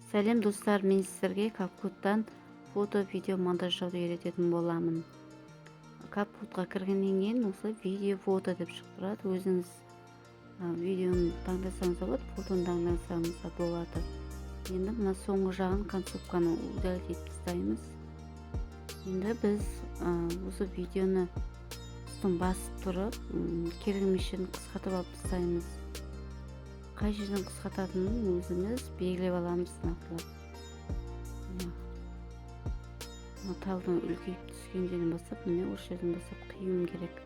Сәлем, достар! Мен сіздерге CapCut-тан фото, видео монтаждауды үйрететін боламын. CapCut-қа кіргеннен кейін осы видео, фото деп шығып тұрады. Өзіңіз видеоны таңдасаңыз да болады, фотоны таңдасаңыз да болады. Енді мына соңғы жағын, концовканы удалить етіп тастаймыз. Енді біз осы видеоны үстін басып тұрып, керек емес жерін қысқартып алып тастаймыз. Қай жерден қысқартатынын өзіміз белгілеп аламыз нақтылап. Мына талдың үлкейіп түскен жерінен бастап, міне, осы жерден бастап қиюым керек.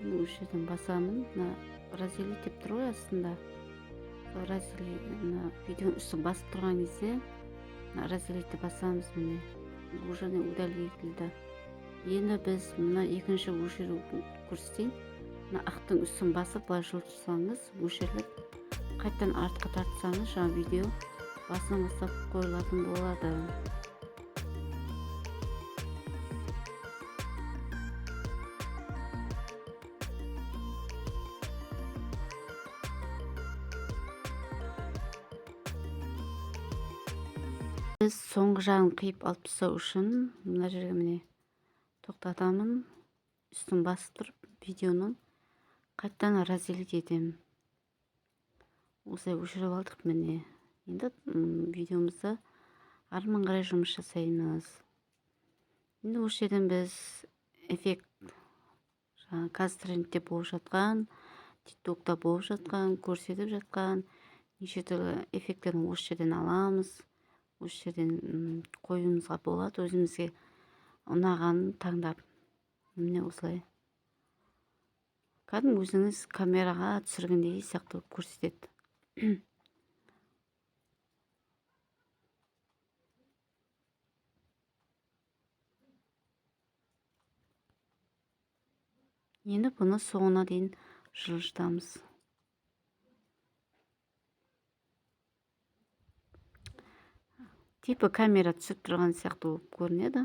Міне, осы жерден басамын. Мына разделить деп тұр ғой астында. Сол разделить, мына видеоның үстін басып тұрған кезде мына разделитті басамыз. Міне, уже удалить етілді. Енді біз мына екінші өшіру көрсетейін. Мына ақтың үстін басып былай жылжытсаңыз өшіріліп, қайтадан артқа тартсаңыз, жаңа видео басынан бастап қойылатын болады. Біз соңғы жағын қиып алып тастау үшін мына жерге, міне, тоқтатамын, үстін басып тұрып видеоның қайтадан разделить етемін. Осылай өшіріп алдық. Міне, енді видеомызды арман қарай жұмыс жасаймыз. Енді осы жерден біз эффект, жаңа қазір трендте болып жатқан, ТикТокта болып жатқан, көрсетіп жатқан неше түрлі эффекттерін осы жерден аламыз. Осы жерден қоюымызға болады, өзімізге ұнағанын таңдап. Міне, осылай кәдімгі өзіңіз камераға түсіргендей сияқты болып көрсетеді. Енді бұны соңына дейін жылжытамыз. Типа камера түсіп тұрған сияқты болып көрінеді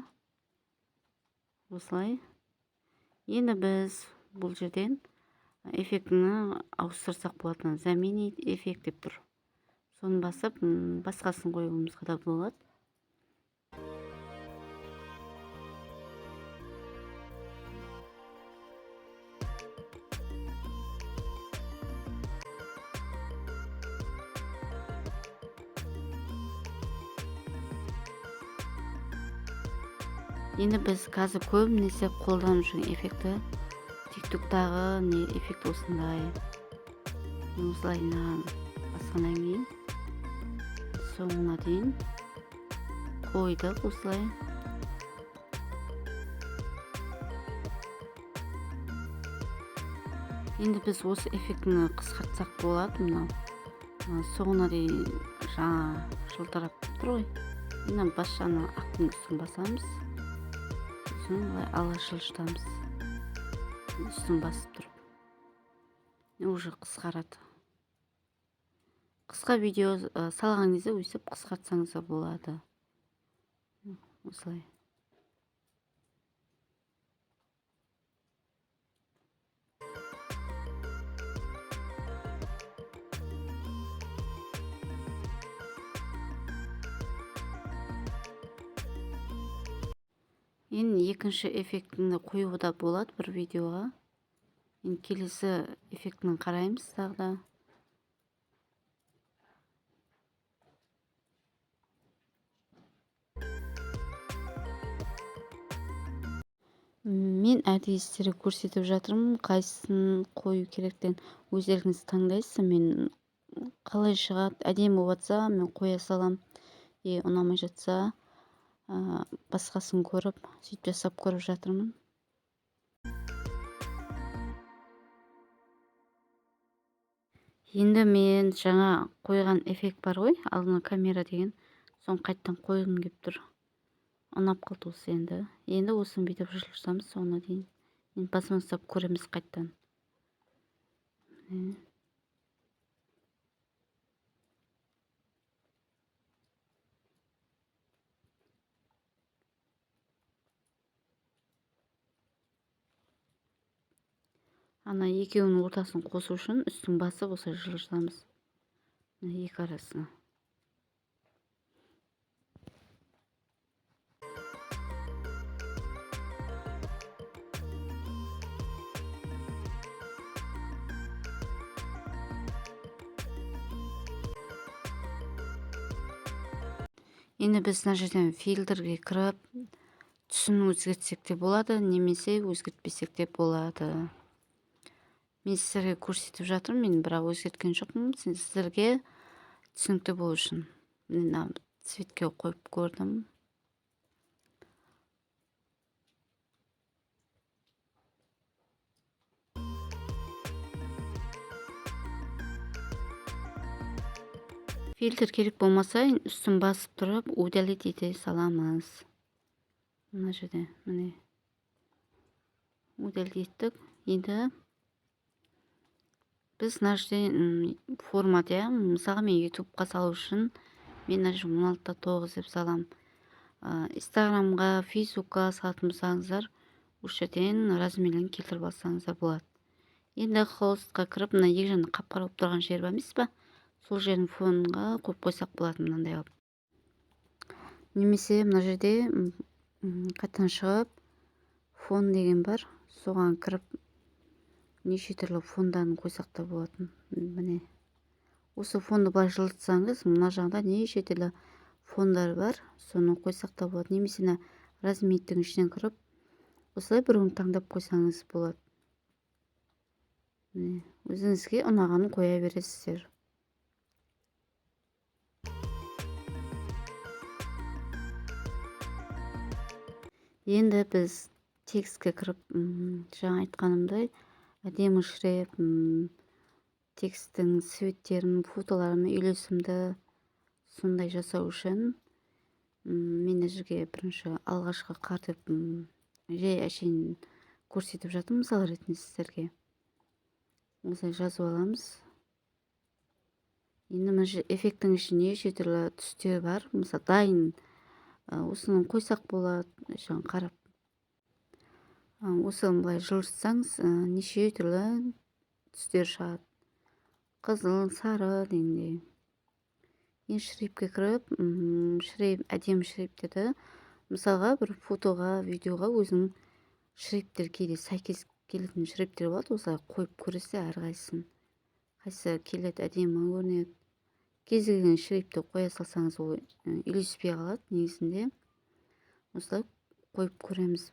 осылай. Енді біз бұл жерден эффектіні ауыстырсақ болады. Заменить эффект деп тұр, соны басып, басқасын қоюымызға да болады. Енді біз қазір көбінесе қолданып жүрген эффекті, ТикТоктағы не эффект, осындай. Осылай басқаннан кейін соңына дейін қойдық осылай. Енді біз осы эффектіні қысқартсақ болады. Мынау соңына дейін жаңа жылтырап тұр ғой. Енді бас жағына ақтың үстін басамыз, сосын былай алға жылжытамыз үстін басып тұрып. Уже қысқарады. Қысқа видео салған кезде өйстіп қысқартсаңыз да болады осылай. Енді екінші эффектіні қоюға да болады бір видеоға. Енді келесі эффектіні қараймыз тағы да. Мен әдейі сіздерге көрсетіп жатырмын, қайсысын қою керектігін өздеріңіз таңдайсыз. Мен қалай шығады, әдемі болып жатса, мен қоя салам, е, ұнамай жатса, басқасын көріп, сөйтіп жасап көріп жатырмын. Енді мен жаңа қойған эффект бар ғой, алдыңғы камера деген, соны қайтадан қойғым келіп тұр, ұнап қалды осы. Енді осыны бүйтіп жылжытамыз соңына дейін. Енді басынан ұстап көреміз қайтадан. Міне. Ана екеуінің ортасын қосу үшін үстін басып осылай жылжытамыз, мына екі арасына. Енді біз мына жерден фильтрге кіріп, түсін өзгертсек те болады, немесе өзгертпесек те болады. Мен сіздерге көрсетіп жатырмын, мен бірақ өзгерткен жоқпын, сіздерге түсінікті болу үшін. Мына цветке қойып көрдім. Фильтр керек болмаса, үстін басып тұрып, удалить ете саламыз. Мына жерде, міне, удалить еттік. Енді біз мына жерде формат, иә, мысалға мен ютубқа салу үшін мен мына жерге 16:9 деп саламын. Инстаграмға, фейсбукқа салатын болсаңыздар, осы жерден размерлерін келтіріп алсаңыздар болады. Енді холстқа кіріп, мына екі жағында қап-қара болып тұрған жер бар емес па? Сол жердің фонға қойып қойсақ болады мынандай қылып. Немесе мына жерде қайтадан шығып, фон деген бар, соған кіріп неше түрлі фондарын қойсақ та болатын. Міне, осы фонды былай жылытсаңыз, мына жағында неше түрлі фондар бар, соны қойсақ та болады. Немесе мына разметтің ішінен кіріп, осылай біреуін таңдап қойсаңыз болады. Міне, өзіңізге ұнағанын қоя бересіздер. Енді біз текстке кіріп, жаңа айтқанымдай, әдемі шрифт, тексттің цветтерін, фотоларын үйлесімді сондай жасау үшін, мен мына жерге бірінші алғашқы қар деп, жай әшейін көрсетіп жатырмын мысал ретінде сіздерге. Осылай жазып аламыз. Енді мына жерде эффекттің ішінде неше түрлі түстер бар. Мысалы, дайын, осыны қойсақ болады, жаңа қарап. Осыны былай жылжытсаңыз, неше түрлі түстер шығады. Қызыл, сары дегендей. Енді шрифтке кіріп, шрифт, әдемі шрифттерді, мысалға бір фотоға, видеоға өзінің шрифттер кейде сәйкес келетін шрифттер болады, осылай қойып көресіздер әрқайсысын. Қайсысы келеді, әдемі көрінеді. Кез келген шрифтті қоя салсаңыз, ол үйлеспей қалады негізінде. Осылай қойып көреміз.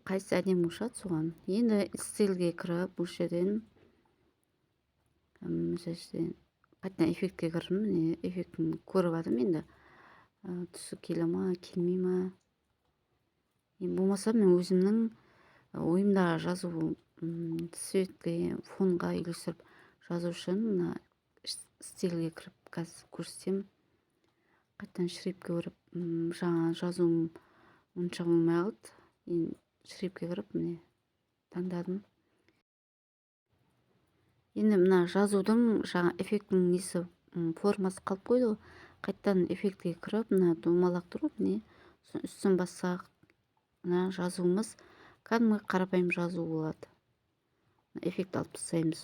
Қайсысы әдемі шығады соған. Енді стильге кіріп, бұл жерден, мына жерден қайтадан эффектке кірдім. Міне, эффектін көріп жатырмын енді. Түсі келе ма, келмей ма? Енді болмаса мен өзімнің ойымдағы жазу, цветке, фонға үйлестіріп жазу үшін мына стильге кіріп қазір көрсетемін. Қайтадан шрифтке кіріп, жаңа жазуым онша болмай қалды. Енді шрифтке кіріп, міне, таңдадым. Енді мына жазудың жаңа эффекттің несі, формасы қалып қойды ғой. Қайтадан эффектке кіріп, мына домалақ тұр ғой, міне, соның үстін бассақ, мына жазуымыз кәдімгі қарапайым жазу болады. Эффект алып тастаймыз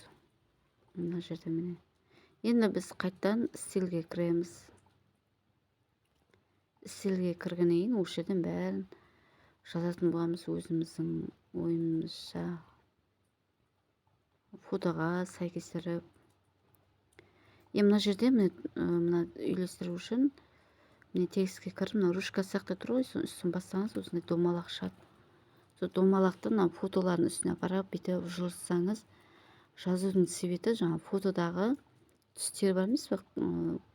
мына жерде, міне. Енді біз қайтадан стильге кіреміз. Стильге кіргеннен кейін осы жерден бәрін жазатын боламыз өзіміздің ойымызша, фотоға сәйкестіріп. Енді мына жерде мына үйлестіру үшін міне текстке кіріп, мына ручка сияқты тұр ғой, соның үстін бассаңыз осындай домалақ шығады. Сол домалақты мына фотолардың үстіне апарып бүйтіп жылжытсаңыз, жазудың цветі жаңа фотодағы түстер бар емес пе,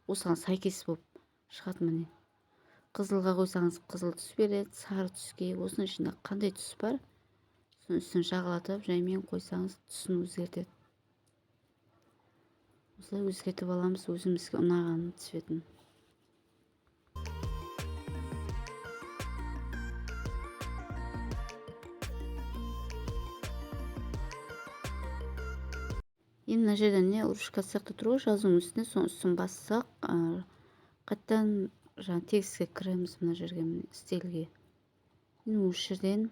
осыған сәйкес болып шығады. Міне, қызылға қойсаңыз қызыл түс береді, сары түске, осының ішінде қандай түс бар, соның үстін жағалатып жаймен қойсаңыз түсін өзгертеді. Осылай өзгертіп аламыз өзімізге ұнаған цветін. Енді мына жерде не ручка сияқты тұр ғой жазудың үстіне, соның үстін бассақ, қайтадан жаңа текстке кіреміз мына жерге, міне, стильге. Енді осы жерден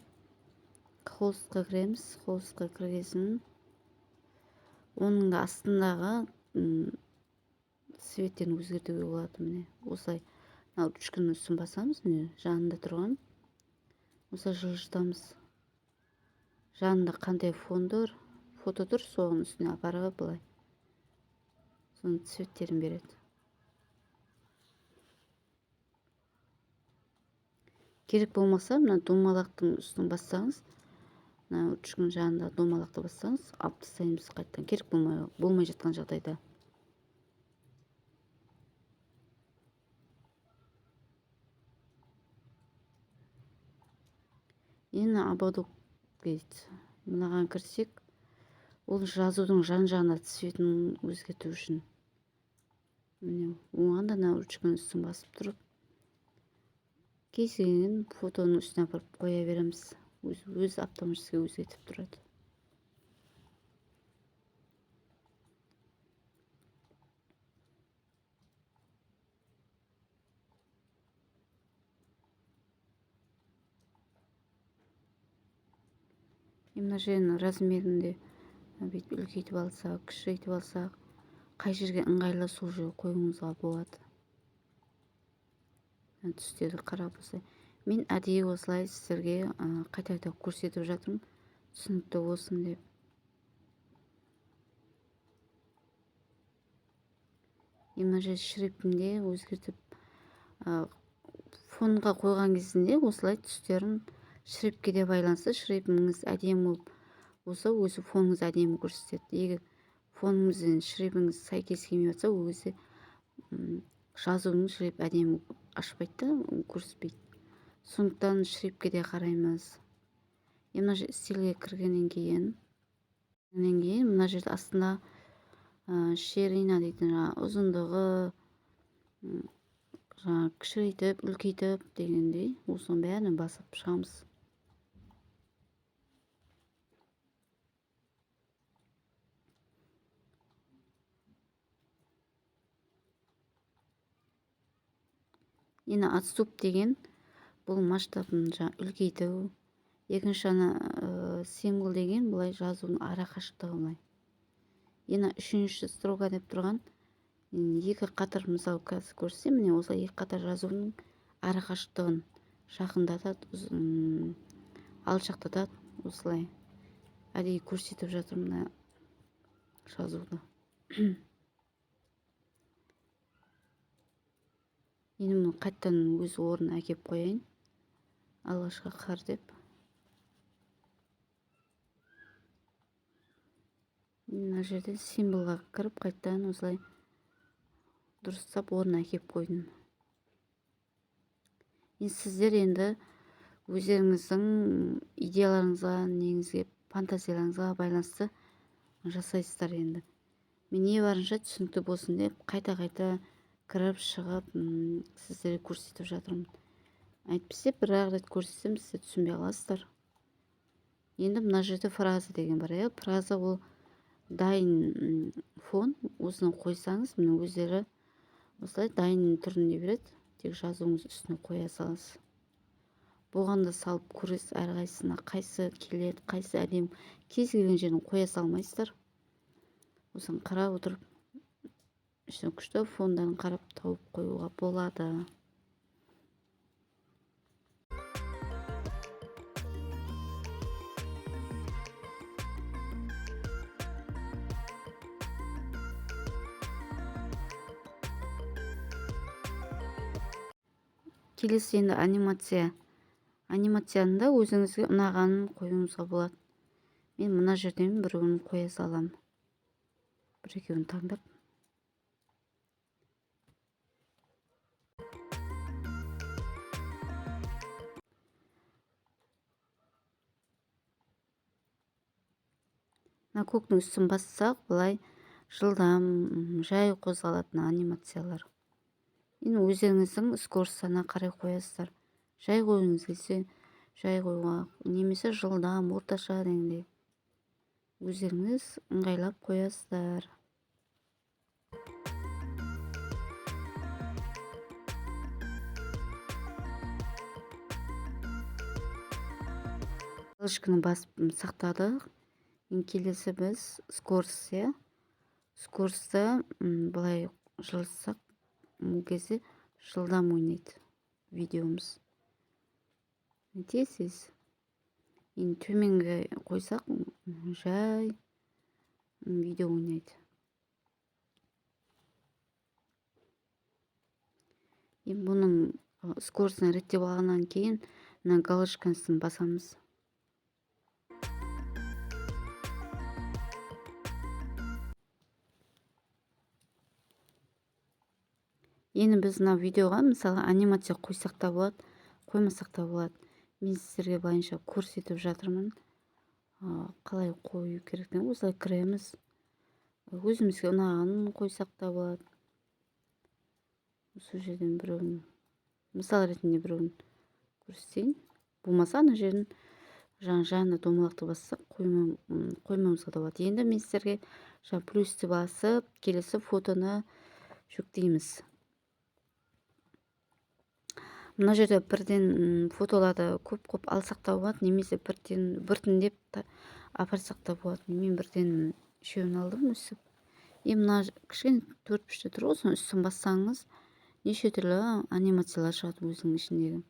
холстқа кіреміз. Холстқа кіргесін оның да астындағы, цветтерін өзгертуге болады. Міне, осылай мына ручканың үстін басамыз, міне жанында тұрған, осылай жылжытамыз. Жанында қандай фон тұр, фото тұр, соның үстіне апарып былай соның цветтерін береді. Керек болмаса, мына домалақтың үстін бассаңыз, мына ручканың жанында домалақты бассаңыз, алып тастаймыз қайтадан, керек болмай жатқан жағдайда. Енді ободок дейді. Мынаған кірсек, ол жазудың жан-жағына цветін өзгерту үшін. Міне, оған да мына ручканың үстін басып тұрып, кез келген фотоның үстіне апарып қоя береміз. Өз автоматически өзгертіп тұрады. Мына жердің размерінде бүйтіп үлкейтіп алсақ, кішірейтіп алсақ, қай жерге ыңғайлы сол жерге қоюыңызға болады. Түстерді қарап осылай. Мен әдейі осылай сіздерге қайта-қайта көрсетіп жатырмын, түсінікті болсын деп. Мына жерде шрифтінде өзгертіп, фонға қойған кезінде осылай түстерін шрифтке де байланысты, шрифтіңіз әдемі болып болса, өзі фоныңыз әдемі көрсетеді. Егер фоныңыз бен шрифтіңіз сәйкес келмей жатса, өзі, жазудың шрифт әдемі ашпайды да, көрсетпейді. Сондықтан шрифтке де қараймыз. Енді мына жерде стильге кіргеннен кейін, мына жерде астында, ширина дейтін жаңа ұзындығы, жаңа кішірейтіп, үлкейтіп дегендей, осының бәрін басып шығамыз. Енді отступ деген бұл масштабын жаңа үлкейту. Екінші ана символ деген былай жазудың ара қашықтығы былай. Енді үшінші строка деп тұрған екі қатар, мысалы қазір көрсетсем, міне осылай екі қатар жазудың ара қашықтығын жақындатады, алшақтатады, осылай әдейі көрсетіп жатыр мына жазуды. Енді мұны қайтадан өз орнына әкеп қояйын. Алғашқы қар деп. Мына жерде символға кіріп қайтадан осылай дұрыстап орнына әкеп қойдым. Енді сіздер енді өздеріңіздің идеяларыңызға, неңізге, фантазияларыңызға байланысты жасайсыздар енді. Мен не барынша түсінікті болсын деп қайта-қайта кіріп шығып, сіздерге көрсетіп жатырмын. Әйтпесе бір-ақ рет көрсетсем, сіздер түсінбей қаласыздар. Енді мына жерде фраза деген бар, иә? Фраза ол дайын фон, осыны қойсаңыз, міне өздері осылай дайын түрінде береді. Тек жазуыңыз үстіне қоя саласыз. Бұған да салып көресіз, әрқайсысына қайсы келеді, қайсы әдемі. Кез келген жерін қоя салмайсыздар. Осыны қарап отырып, ішіне күшті фондарын қарап тауып қоюға болады. Келесі енді анимация. Анимацияны да өзіңізге ұнағанын қоюыңызға болады. Мен мына жерден біреуін қоя саламын. Бір екеуін таңдап. Мына көктің үстін бассақ, былай жылдам, жай қозғалатын анимациялар. Енді өздеріңіздің скоростына қарай қоясыздар. Жай қойғыңыз келсе, жай қоюға, немесе жылдам, орташа дегендей. Өздеріңіз ыңғайлап қоясыздар. Галочканы басып сақтадық. Енді келесі біз скорость, иә. Скоростьті былай жылытсақ, бұл кезде жылдам ойнайды видеомыз. Тез-тез. Енді төменге қойсақ, жай видео ойнайды. Енді бұның скоростын реттеп алғаннан кейін Мына галочкасын басамыз. Енді біз мына видеоға мысалы анимация қойсақ та болады, қоймасақ та болады. Мен сіздерге былайынша көрсетіп жатырмын, қалай қою керектігін. Осылай кіреміз, өзімізге ұнағанын қойсақ та болады. Осы жерден біреуін, мысал ретінде біреуін көрсетейін. Болмаса ана жерін жаңа домалақты бассақ, қоймауымызға да болады. Енді мен сіздерге жаңа плюсті басып, келесі фотоны жүктейміз. Мына жерде бірден фотоларды көп-көп алсақ та болады, немесе біртіндеп апарсақ та болады. Мен бірден үшеуін алдым өсіп. И мына кішкене төрт бұрышта тұр ғой, соның үстін бассаңыз неше түрлі анимациялар шығады өзінің ішіндегі.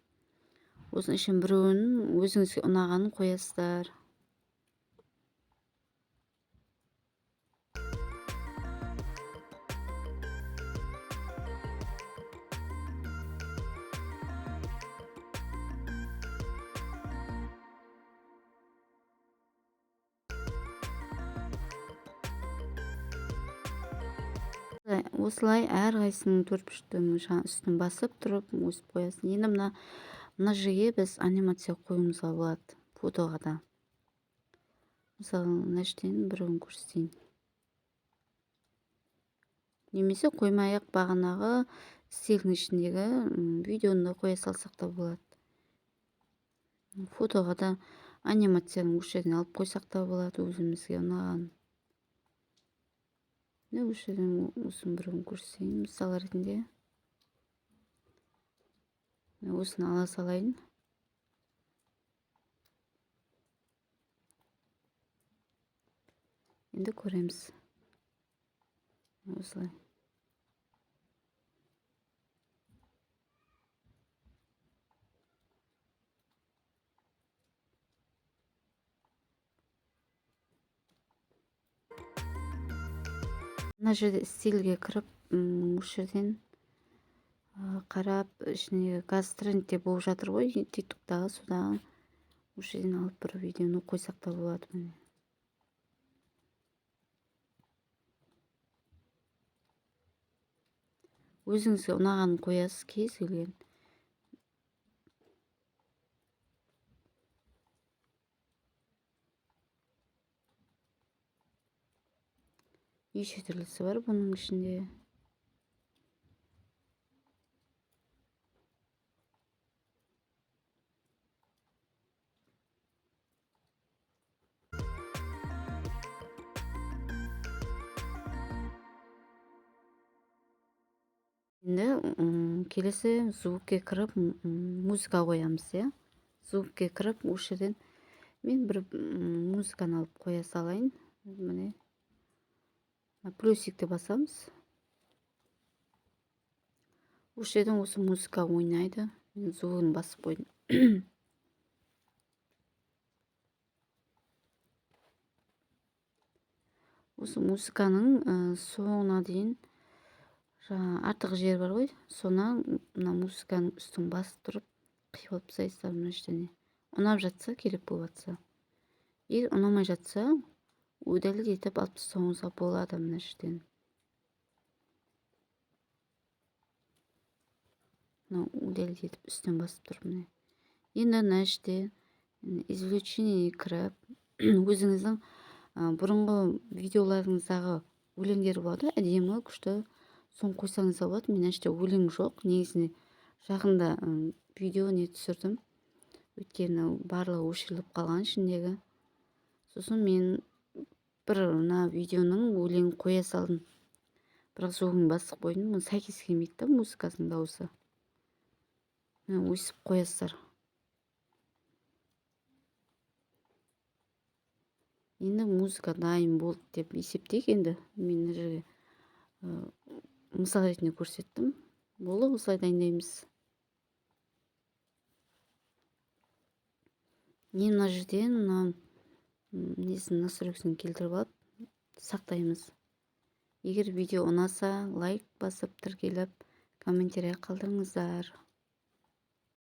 Осының ішін біреуін өзіңізге ұнағанын қоясыздар. Осылай әрқайсының төрт бұрыштың үстін басып тұрып өсіп қоясың. Енді мына жерге біз анимация қоюымызға болады фотоға да. Мысалы, мына жерден біреуін көрсетейін. Немесе қоймай-ақ бағанағы стильдің ішіндегі видеоны да қоя салсақ та болады. Фотоға да анимацияны осы жерден алып қойсақ та болады өзімізге ұнаған. Міне осы жерден осының біреуін көрсетейін мысал ретінде. Міне осыны ала салайын. Енді көреміз. Осылай. Мына жерде стильге кіріп, осы жерден қарап, ішіне газ трендте болып жатыр ғой, тиктоктағы, содан осы жерден алып бір видеоны қойсақ та болады міне. Өзіңізге ұнағанын қоясыз кез келген. Неше түрлісі бар бұның ішінде. Енді келесі звукке кіріп, музыка қоямыз, иә. Звукке кіріп, осы жерден мен бір музыканы алып қоя салайын. Міне. Плюсикті басамыз. Осы жерден осы музыка ойнайды. Мен звугын басып қойдым. Осы музыканың соңына дейін жаңа артық жер бар ғой, соны мына музыканың үстін басып тұрып қиып алып тастайсыздар мына жерден. Ұнап жатса, керек болып жатса. Егер ұнамай жатса, удалить етіп алып тастауыңызға болады мына жерден. Мына удалить етіп үстін басып тұрып міне. Енді мына жерде извлечение кіріп, өзіңіздің бұрынғы видеоларыңыздағы өлеңдер болады, әдемі, күшті, соны қойсаңыз да болады. Мен мына жерде өлең жоқ, негізінде жақында видео не түсірдім, өйткені барлығы өшіріліп қалған ішіндегі. Сосын мен бір мына видеоның өлеңін қоя салдым, бірақ звугын басып қойдым, бұны сәйкес келмейді да музыкасының дауысы. Міне өйстіп қоясыздар. Енді музыка дайын болды деп есептейік. Енді мен мына жерге мысал ретінде көрсеттім. Болды, осылай дайындаймыз. Мен мына жерден мына несін настройкасын келтіріп алып сақтаймыз. Егер видео ұнаса, лайк басып, тіркеліп, комментарий қалдырыңыздар.